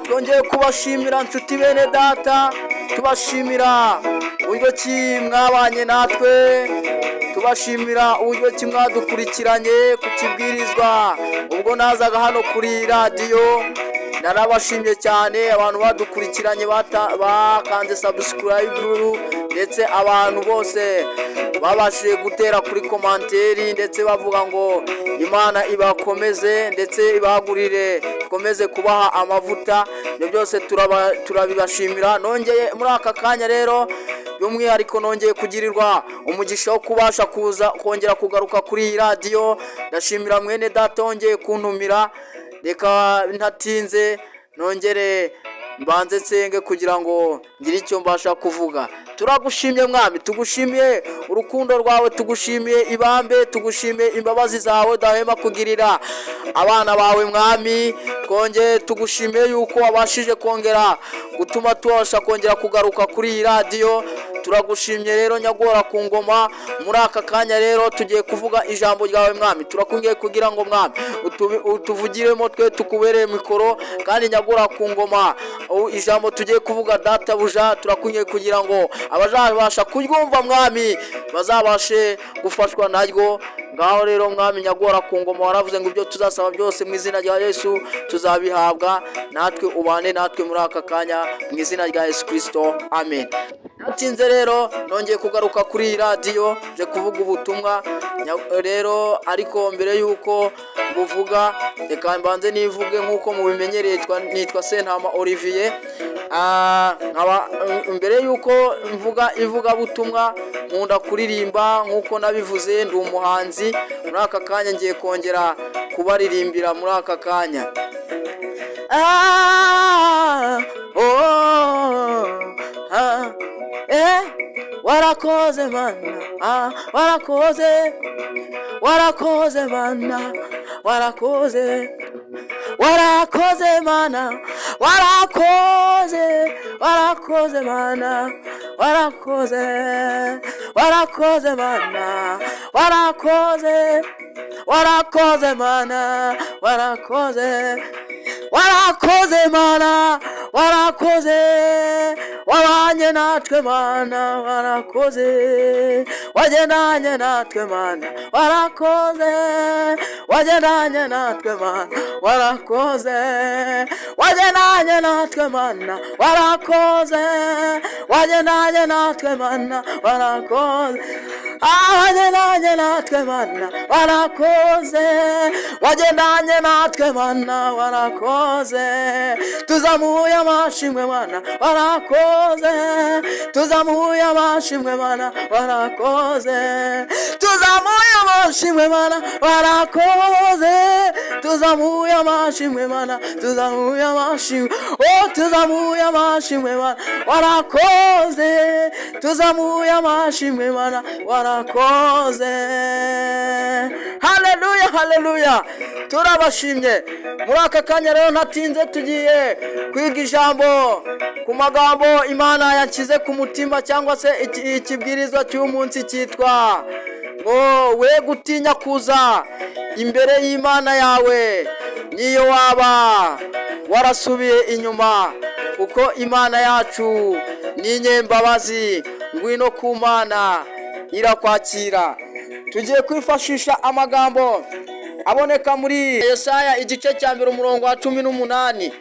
Twongeye kubashimira, nshuti bene data, tubashimira uburyo ki mwabanye natwe, tubashimira uburyo ki mwadukurikiranye ku kibwirizwa ubwo nazaga hano kuri radiyo. Narabashimye cyane abantu badukurikiranye, bakanze subscribe, ndetse abantu bose babashije gutera kuri commentaire, ndetse bavuga ngo Imana ibakomeze ndetse ibagurire, ikomeze kubaha amavuta. Ibyo byose turabibashimira. Nongeye muri aka kanya rero by'umwihariko nongeye kugirirwa umugisha wo kubasha kuza kongera kugaruka kuri iyi radiyo. Ndashimira mwene data wongeye kuntumira. Reka ntatinze nongere mbanze nsenge kugira ngo ngire icyo mbasha kuvuga. Turagushimye Mwami, tugushimiye urukundo rwawe, tugushimiye ibambe, tugushimiye imbabazi zawe udahwema kugirira abana bawe. Mwami, twongeye tugushimiye yuko wabashije kongera gutuma tubasha kongera kugaruka kuri iyi radiyo. Turagushimye rero, nyagora ku ngoma. Muri aka kanya rero tugiye kuvuga ijambo ryawe, Mwami. Turakungiye kugira ngo, Mwami, utuvugiremo, twe tukubereye mikoro. Kandi nyagora ku ngoma, ijambo tugiye kuvuga, databuja, turakungiye kugira ngo abazabasha kuryumva, Mwami, bazabashe gufashwa naryo. Ngaho rero, Mwami nyagora ku ngoma, waravuze ngo ibyo tuzasaba byose mu izina rya Yesu tuzabihabwa. Natwe ubane natwe muri aka kanya, mu izina rya Yesu Kirisito, amen. Natinze rero, nongeye kugaruka kuri iyi radiyo nje kuvuga ubutumwa rero. Ariko mbere y'uko buvuga, reka mbanze nivuge nk'uko mubimenyereye. Nitwa Sentama Olivier. Nkaba mbere y'uko mvuga ivugabutumwa nkunda kuririmba. Nk'uko nabivuze, ndi umuhanzi. Muri aka kanya ngiye kongera kubaririmbira muri aka kanya. Ah, oh, ah, warakoze Mana, ah, warakoze, warakoze Mana, warakoze, warakoze Mana, warakoze, warakoze Mana, warakoze, warakoze Mana, warakoze, warakoze Mana, warakoze, warakoze Mana, warakoze, wabanye natwe Mana, warakoze, wagendanye natwe Mana, warakoze, wagendanye natwe Mana, warakoze, wagendanye natwe Mana, warakoze, wagendanye natwe Mana, warakoze. Ah, wagendanye natwe Mana, warakoze, wagendanye natwe Mana, warakoze. Tuzamuye amashimwe Mana, warakoze. Tuzamuye amashimwe Mana, warakoze. Tuzamuye amashimwe Mana, warakoze. Tuzamuye amashimwe Mana, tuzamuye amashimwe, oh, tuzamuye amashimwe Mana, warakoze. Tuzamuye amashimwe Mana, warakoze. Haleluya, haleluya, turabashimye. Muri aka kanya rero ntatinze, tugiye kwiga ijambo ku magambo Imana yanshyize ku mutima, cyangwa se ikibwirizwa cy'umunsi cyitwa ngo we gutinya kuza imbere y'Imana yawe niyo waba warasubiye inyuma, kuko Imana yacu ni inyembabazi. Ngwino ku Mana, irakwakira. Tugiye kwifashisha amagambo aboneka muri Yesaya igice cya 1, umurongo wa 18.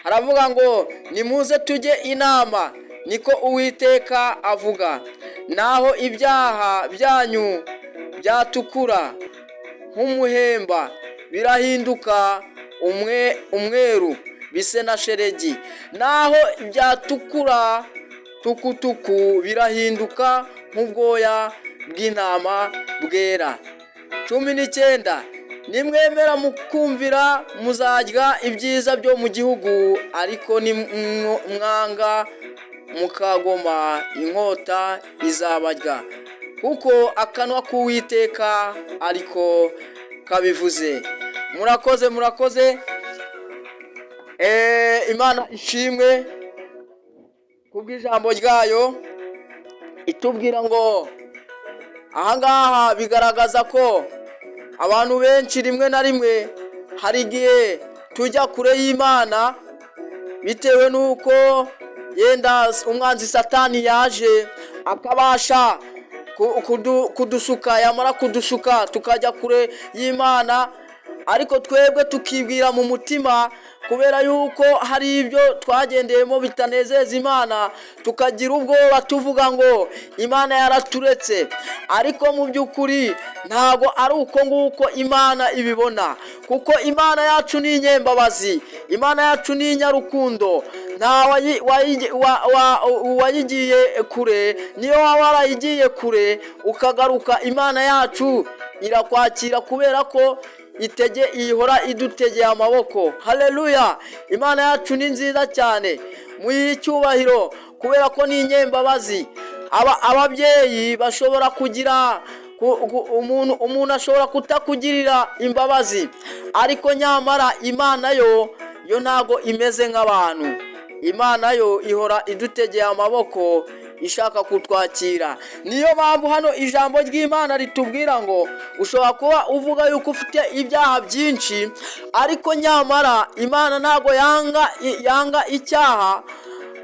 Haravuga ngo: "Nimuze tujye inama, niko Uwiteka avuga. Naho ibyaha byanyu byatukura nk'umuhemba, birahinduka umweru bise na sheregi. Naho byatukura tukutuku, birahinduka nk'ubwoya bw'intama bwera." 19: "Nimwemera mukumvira, muzarya ibyiza byo mu gihugu, ariko nimwanga mukagoma, inkota izabarya, kuko akanwa k'Uwiteka ariko kabivuze." Murakoze, murakoze. Imana ishimwe kubw'ijambo ryayo itubwira ngo ahangaha bigaragaza ko abantu benshi rimwe na rimwe hari igihe tujya kure y'Imana. Bitewe n'uko yenda umwanzi Satani yaje akabasha kudushuka, yamara kudushuka tukajya kure y'Imana, ariko twebwe tukibwira mu mutima, kubera yuko hari ibyo twagendeyemo bitanezeza Imana, tukagira ubwoba tuvuga ngo Imana yaraturetse. Ariko mu by'ukuri ntabwo ari uko nguko Imana ibibona, kuko Imana yacu ni inyembabazi, Imana yacu ni inyarukundo. Nta wayigiye kure. Niyo waba warayigiye kure ukagaruka, Imana yacu irakwakira, kubera ko itege ihora idutegeye amaboko. Haleluya! Imana yacu ni nziza cyane, muyihe icyubahiro kubera ko ni inyembabazi. Ababyeyi bashobora kugira umuntu ashobora kutakugirira imbabazi, ariko nyamara Imana yo ntago imeze nk'abantu. Imana yo ihora idutegeye amaboko, ishaka kutwakira. Niyo mpamvu hano ijambo ry'Imana ritubwira ngo ushobora kuba uvuga yuko ufite ibyaha byinshi, ariko nyamara Imana ntago yanga icyaha,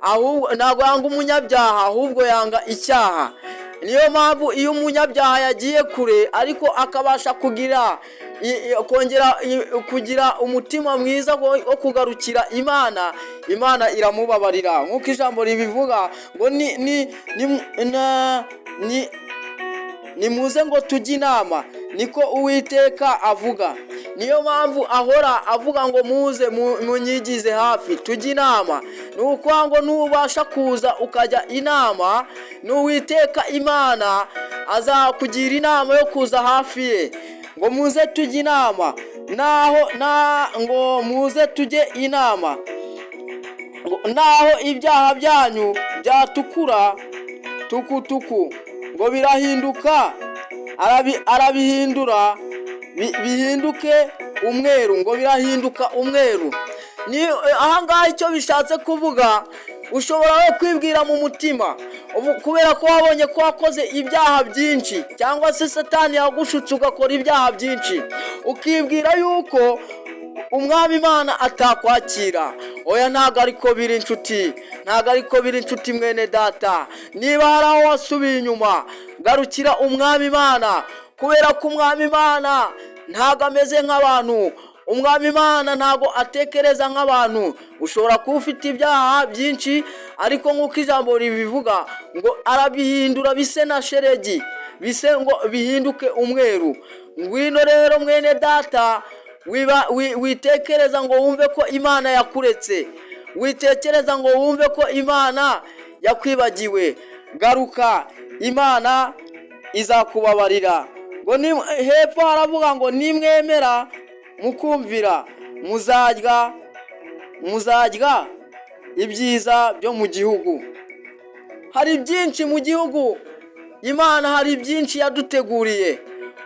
ahubwo ntabwo yanga umunyabyaha, ahubwo yanga icyaha. Niyo mpamvu iyo umunyabyaha yagiye kure ariko akabasha kugira kongera kugira umutima mwiza wo kugarukira Imana, Imana iramubabarira, nk'uko ijambo ribivuga ngo ni "Nimuze ngo tujye inama, niko Uwiteka avuga." Niyo mpamvu ahora avuga ngo muze munyigize hafi tujye inama. Ni ukuvuga ngo nubasha kuza ukajya inama n'Uwiteka Imana, azakugira inama yo kuza hafi ye, ngo muze tujye inama, naho na ngo muze tujye inama, ngo naho ibyaha byanyu byatukura tukutuku, ngo birahinduka, arabihindura bihinduke umweru, ngo birahinduka umweru. Ni ahangaha icyo bishatse kuvuga, ushobora we kwibwira mu mutima ubu, kubera ko wabonye ko wakoze ibyaha byinshi, cyangwa se Satani yagushutse ugakora ibyaha byinshi, ukibwira yuko Umwami Imana atakwakira. Oya, ntabwo ariko biri inshuti, ntabwo ariko biri inshuti mwene data. Niba hari aho wasubiye inyuma, garukira Umwami Imana, kubera ko Umwami Imana ntabwo ameze nk'abantu. Umwami Imana ntabwo atekereza nk'abantu. Ushobora kuba ufite ibyaha byinshi, ariko nk'uko ijambo ribivuga ngo arabihindura bise na sheregi, bise ngo bihinduke umweru. Ngwino rero mwene data, witekereza ngo wumve ko Imana yakuretse, witekereza ngo wumve ko Imana yakwibagiwe. Garuka, Imana izakubabarira. Ngo ni hepfo haravuga ngo nimwemera mukumvira, muzarya ibyiza byo mu gihugu. Hari byinshi mu gihugu. Imana hari byinshi yaduteguriye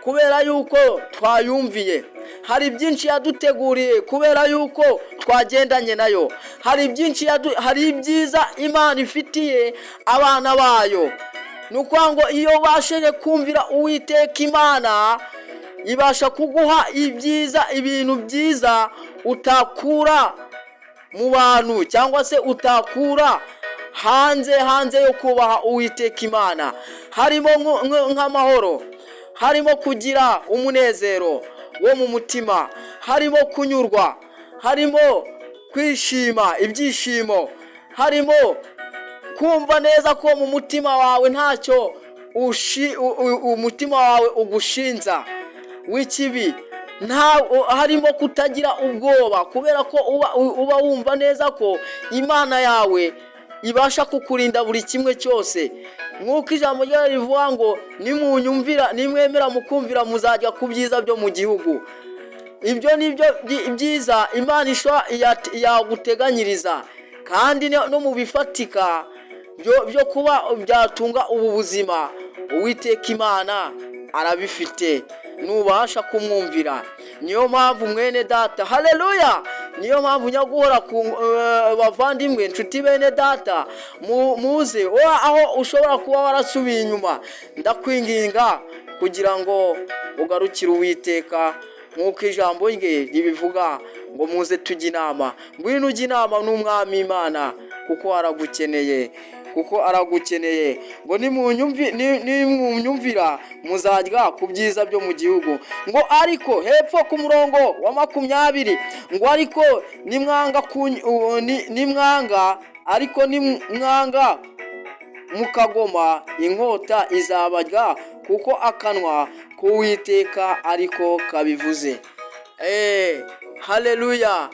kubera yuko twayumviye. Hari byinshi yaduteguriye kubera yuko twagendanye nayo. Hari byinshi, hari ibyiza Imana ifitiye abana bayo. Ni ukuvuga ngo iyo ubashije kumvira Uwiteka Imana, ibasha kuguha ibyiza, ibintu byiza utakura mu bantu cyangwa se utakura hanze yo kubaha Uwiteka Imana. Harimo nk'amahoro, harimo kugira umunezero wo mu mutima, harimo kunyurwa, harimo kwishima, ibyishimo, harimo kumva neza ko mu mutima wawe ntacyo umutima wawe ugushinza w'ikibi, nta harimo kutagira ubwoba, kubera ko uba wumva neza ko Imana yawe ibasha kukurinda buri kimwe cyose, nk'uko ijambo ryayo rivuga ngo nimunyumvira, nimwemera mukumvira, muzajya ku byiza byo mu gihugu. Ibyo ni byo byiza Imana yaguteganyiriza, kandi no mu bifatika byo kuba byatunga ubu buzima, Uwiteka Imana arabifite nubasha kumwumvira. Niyo mpamvu mwene data, haleluya, niyo mpamvu nyaguhora ku bavandimwe, inshuti, bene data, muze aho ushobora kuba warasubiye inyuma, ndakwinginga kugira ngo ugarukire Uwiteka. Nk'uko ijambo rye ribivuga ngo muze tujye inama. Ngwino ujye inama n'Umwami Imana, kuko aragukeneye, kuko aragukeneye. Ngo nimunyumvira muzarya ku byiza byo mu gihugu. Ngo ariko hepfo ku murongo wa 20 ngo ariko nimwanga nimwanga, ariko nimwanga mukagoma, inkota izabarya, kuko akanwa k'Uwiteka ariko kabivuze. Haleluya!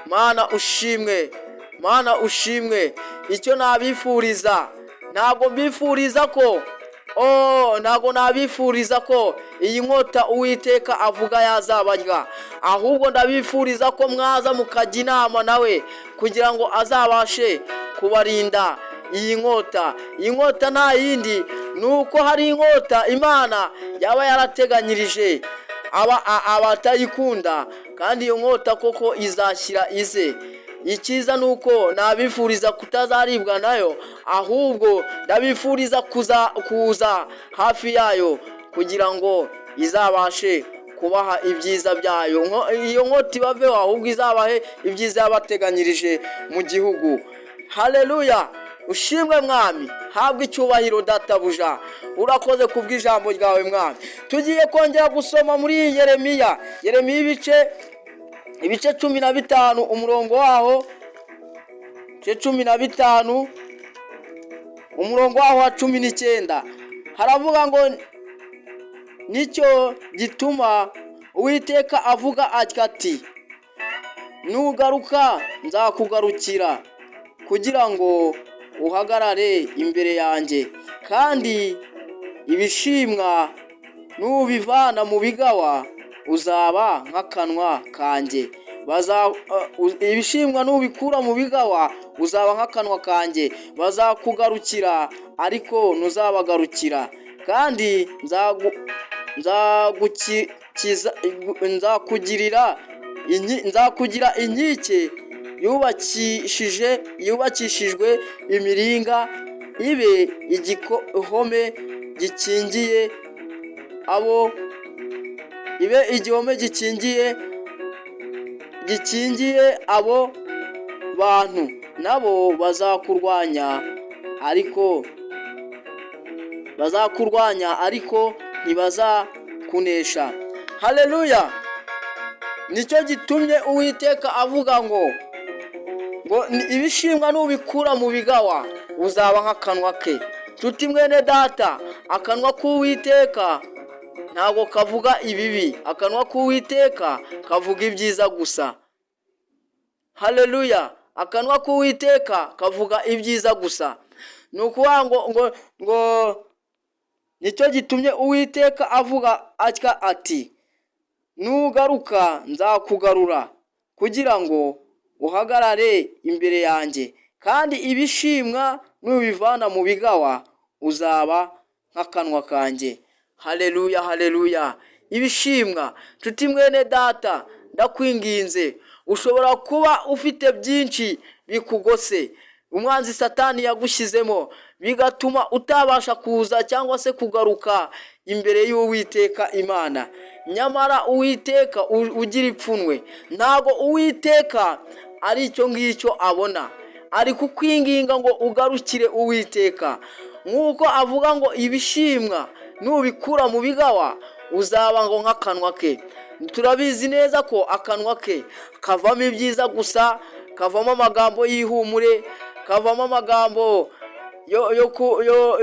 Mana ushimwe, Mana ushimwe. Icyo nabifuriza, ntabwo mbifuriza ko, oh, ntabwo nabifuriza ko iyi nkota Uwiteka avuga yazabarya, ahubwo ndabifuriza ko mwaza mukajya inama nawe kugira ngo azabashe kubarinda iyi nkota. Iyi nkota nta yindi, ni uko hari inkota Imana yaba yarateganyirije abatayikunda, kandi iyo nkota koko izashyira ize. Icyiza ni uko nabifuriza kutazaribwa nayo, ahubwo ndabifuriza kuza hafi yayo kugira ngo izabashe kubaha ibyiza byayo. Iyo nkota ibaveho, ahubwo izabahe ibyiza yabateganyirije mu gihugu. Haleluya! Ushimwe Mwami, habwa icyubahiro Databuja. Urakoze kubw'ijambo ryawe, Mwami. Tugiye kongera gusoma muri Yeremiya, Yeremiya ibice 15, umurongo waho, ibice 15, umurongo waho wa 19, haravuga ngo: "Nicyo gituma Uwiteka avuga atya ati: 'Nugaruka nzakugarukira kugira ngo uhagarare imbere yanjye, kandi ibishimwa nubivana mu bigawa uzaba nk'akanwa kanjye.'" Ibishimwa nubikura mu bigawa uzaba nk'akanwa kanjye. "Bazakugarukira, ariko ntuzabagarukira, kandi nzagukikiza, nzakugira inkike yubakishijwe imiringa, ibe igihome gikingiye abo, ibe igihome gikingiye abo bantu. Nabo bazakurwanya, ariko bazakurwanya, ariko ntibazakunesha." Haleluya! Nicyo gitumye Uwiteka avuga ngo ibishimwa nubikura mu bigawa uzaba nk'akanwa ke. Nshuti mwene data, akanwa k'Uwiteka ntabwo kavuga ibibi, akanwa k'Uwiteka kavuga ibyiza gusa. Haleluya! Akanwa k'Uwiteka kavuga ibyiza gusa. Ni ukuvuga ngo nicyo gitumye Uwiteka avuga atya ati: "Nugaruka nzakugarura kugira ngo uhagarare imbere yanjye, kandi ibishimwa nubivana mu bigawa uzaba nk'akanwa kanjye." Haleluya, haleluya! Ibishimwa, nshuti mwene data, ndakwinginze. Ushobora kuba ufite byinshi bikugose, umwanzi Satani yagushyizemo, bigatuma utabasha kuza cyangwa se kugaruka imbere y'Uwiteka Imana. Nyamara Uwiteka ugira ipfunwe, ntabwo Uwiteka ari icyo ngicyo abona. Ari kukwinginga ngo ugarukire Uwiteka, nk'uko avuga ngo ibishimwa nubikura mu bigawa uzaba ngo nk'akanwa ke. Turabizi neza ko akanwa ke kavamo ibyiza gusa, kavamo amagambo y'ihumure, kavamo amagambo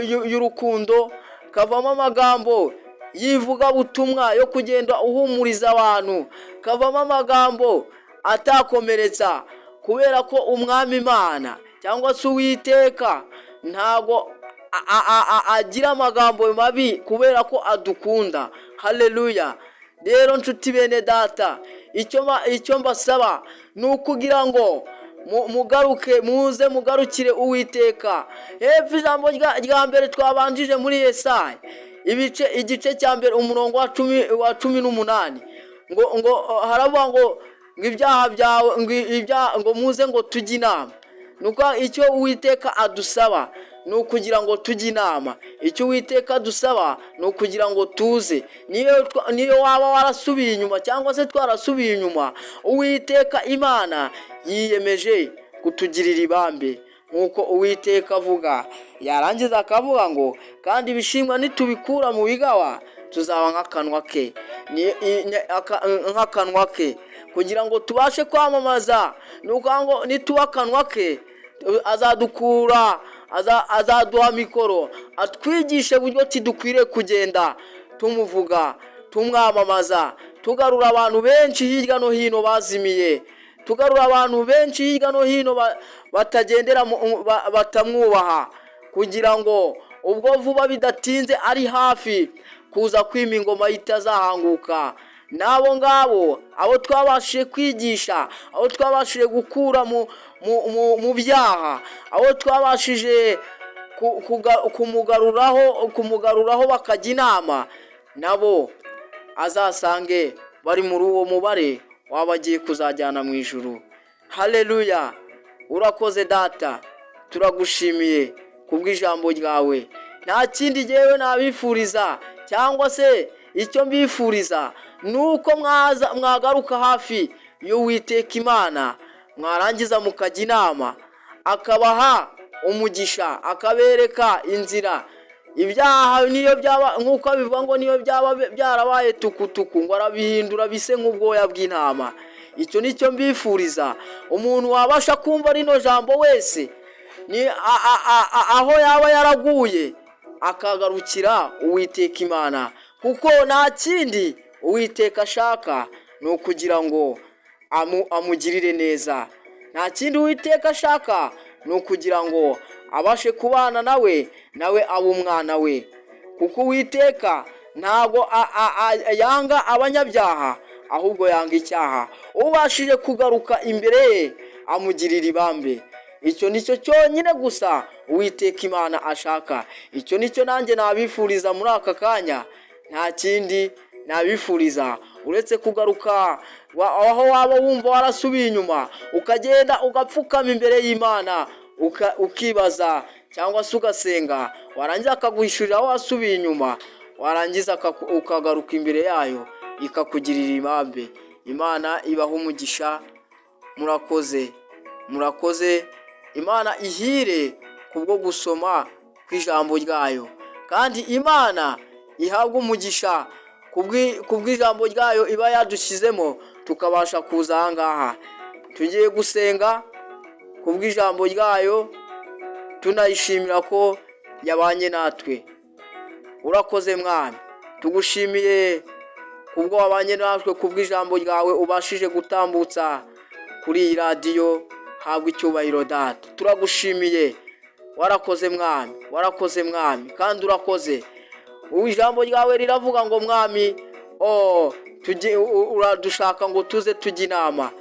y'urukundo, kavamo amagambo y'ivugabutumwa yo kugenda uhumuriza abantu, kavamo amagambo atakomeretsa, kubera ko Umwami Imana cyangwa se Uwiteka ntago agira amagambo mabi, kubera ko adukunda. Haleluya! Rero nshuti bene data, icyo mbasaba ni ukugira ngo mugaruke, muze mugarukire Uwiteka. Hepfo ijambo rya mbere twabanjije muri Yesaya igice cya 1, umurongo wa 18, ngo haravuga ngo ibyaha byawe, ngo ibyaha, ngo muze ngo tujye inama. Nuko icyo Uwiteka adusaba ni ukugira ngo tujye inama. Icyo Uwiteka dusaba ni ukugira ngo tuze. Niyo waba warasubiye inyuma cyangwa se twarasubiye inyuma, Uwiteka Imana yiyemeje kutugirira ibambe, nk'uko Uwiteka avuga. Yarangiza akavuga ngo: "Kandi ibishimwa nitubikura mu bigawa, tuzaba nk'akanwa ke." Nk'akanwa ke, kugira ngo tubashe kwamamaza. Ni ukuvuga ngo nituba akanwa ke, azadukura, azaduha mikoro, atwigishe buryo ki dukwiriye kugenda tumuvuga, tumwamamaza, tugarura abantu benshi hirya no hino bazimiye, tugarura abantu benshi hirya no hino batagendera batamwubaha, kugira ngo ubwo vuba bidatinze ari hafi kuza kwima ingoma itazahanguka. N'abo ngabo, abo twabashije kwigisha, abo twabashije gukura mu byaha, abo twabashije kumugaruraho bakajya inama, nabo azasange bari muri uwo mubare waba agiye kuzajyana mu ijuru. Haleluya! Urakoze Data, turagushimiye kubw'ijambo ryawe. Nta kindi ngewe nabifuriza, cyangwa se icyo mbifuriza, ni uko mwaza mwagaruka hafi y'Uwiteka Imana, mwarangiza mukajya inama, akabaha umugisha, akabereka inzira. Ibyaha niyo byaba, nk'uko bivuga ngo niyo byaba byarabaye tukutuku, ngo arabihindura bise nk'ubwoya bw'intama. Icyo nicyo mbifuriza. Umuntu wabasha kumva rino jambo wese, ni aho yaba yaraguye, akagarukira Uwiteka Imana, kuko nta kindi Uwiteka ashaka, ni ukugira ngo amugirire neza. Nta kindi Uwiteka ashaka, ni ukugira ngo abashe kubana nawe, nawe abe umwana we, kuko Uwiteka ntabwo yanga abanyabyaha, ahubwo yanga icyaha. Ubashije kugaruka imbere ye, amugirira ibambe. Icyo nicyo cyonyine gusa Uwiteka Imana ashaka. Icyo nicyo nanjye nabifuriza muri aka kanya. Nta kindi nabifuriza uretse kugaruka aho waba wumva warasubiye inyuma, ukagenda ugapfukama imbere y'Imana, ukibaza cyangwa se ugasenga, warangiza akaguhishurira aho wasubiye inyuma, warangiza ukagaruka imbere yayo, ikakugirira ibambe. Imana ibaha umugisha. Murakoze, murakoze. Imana ihire kubwo gusoma kw'ijambo ryayo, kandi Imana ihabwe umugisha kubw'ijambo ryayo iba yadushyizemo, tukabasha kuza aha ngaha. Tugiye gusenga kubw'ijambo ryayo, tunayishimira ko yabanye natwe. Urakoze Mwami, tugushimiye kubwo wabanye natwe, kubw'ijambo ryawe ubashije gutambutsa kuri iyi radiyo. Habwa icyubahiro Data, turagushimiye. Warakoze Mwami, warakoze Mwami, kandi urakoze. Ubu ijambo ryawe riravuga ngo: "Mwami, uradushaka ngo tuze tujye inama."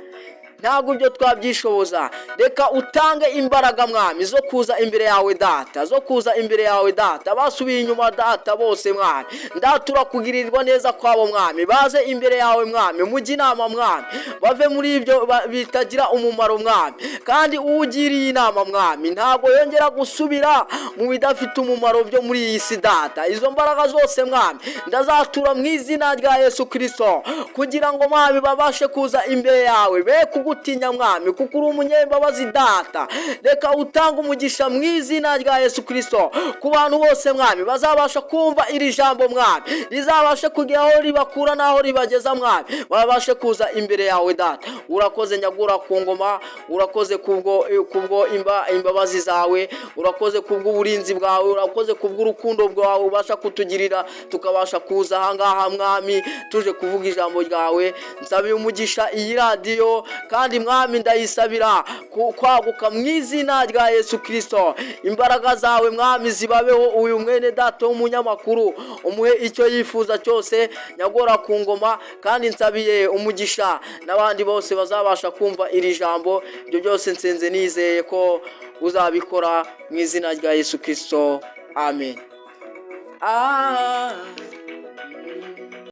Ntabwo ibyo twabyishoboza. Reka utange imbaraga, Mwami, zo kuza imbere yawe Data, zo kuza imbere yawe Data. Basubiye inyuma Data bose, Mwami, ndatura kugirirwa neza kwabo, Mwami. Baze imbere yawe, Mwami, mujye inama, Mwami, bave muri ibyo bitagira umumaro, Mwami. Kandi uwugiriye inama, Mwami, ntabwo yongera gusubira mu bidafite umumaro byo muri iyi si, Data. Izo mbaraga zose, Mwami, ndazatura mu izina rya Yesu Kirisito, kugira ngo, Mwami, babashe kuza imbere yawe, be kugutinya, Mwami, kuko uri umunyembabazi Data. Reka utange umugisha mu izina rya Yesu Kirisito ku bantu bose, Mwami, bazabasha kumva iri jambo, Mwami, rizabashe kugera aho ribakura n'aho ribageza, Mwami, babashe kuza imbere yawe Data. Urakoze nyagura ku ngoma, urakoze kubwo imbabazi zawe, urakoze kubw'uburinzi bwawe, urakoze kubw'urukundo rwawe ubasha kutugirira, tukabasha kuza ahangaha, Mwami, tuje kuvuga ijambo ryawe. Nsabiye umugisha iyi radiyo, kandi Mwami, ndayisabira kwaguka mu izina rya Yesu Kirisito. Imbaraga zawe, Mwami, zibabeho. Uyu mwene data w'umunyamakuru, umuhe icyo yifuza cyose, nyagora ku ngoma. Kandi nsabiye umugisha n'abandi bose bazabasha kumva iri jambo. Ibyo byose nsenze nizeye ko uzabikora mu izina rya Yesu Kirisito, amen.